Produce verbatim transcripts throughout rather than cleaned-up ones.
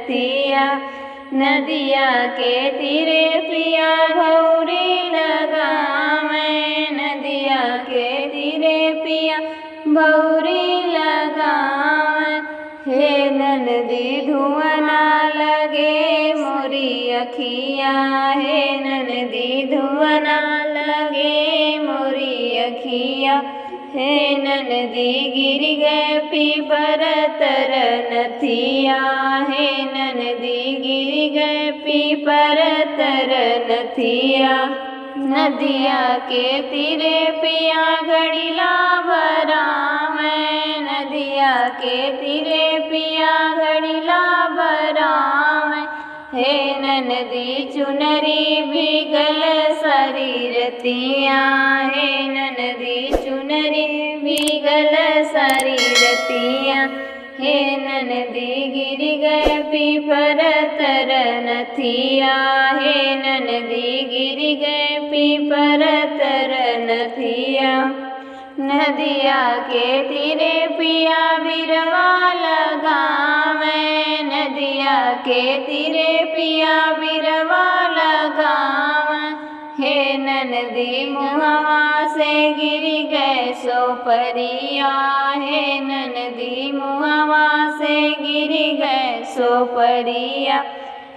नदिया, नदिया के तीरे पिया भौरी लगावे, नदिया के तीरे पिया भौरी लगावे। हे ननदी धुआं ना लगे मोरी अखिया, हे ननदी धुआं ना लगे मोरी अखिया। हे ननदी गिर गए पीपर तर नथिया, हे ननदी गिर गए पीपर तर नथिया। नदिया के तीरे पिया घड़िला भरावे, नदिया के तीरे पिया घड़िला भरावे। हे ननदी चुनरी भीगल सारी रतिया, हे ननदी चुनरी भीगल सारी रतिया। हे ननदी गिर गए पीपर तर नथिया, हे ननदी गिर गए पीपर तर नथिया। नदिया के तीरे पिया बिरवा लगावे, नदिया के तीरे पिया बिरवा लगावे। हे ननदी मुहवा से गिर गए सोपरिया, हे ननदी मुहवा से गिर गए सोपरिया।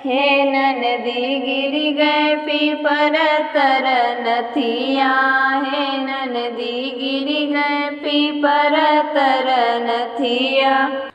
हे ननदी गिर गए पीपर तर नथिया, हे ननदी गिर गए पीपर तर नथिया।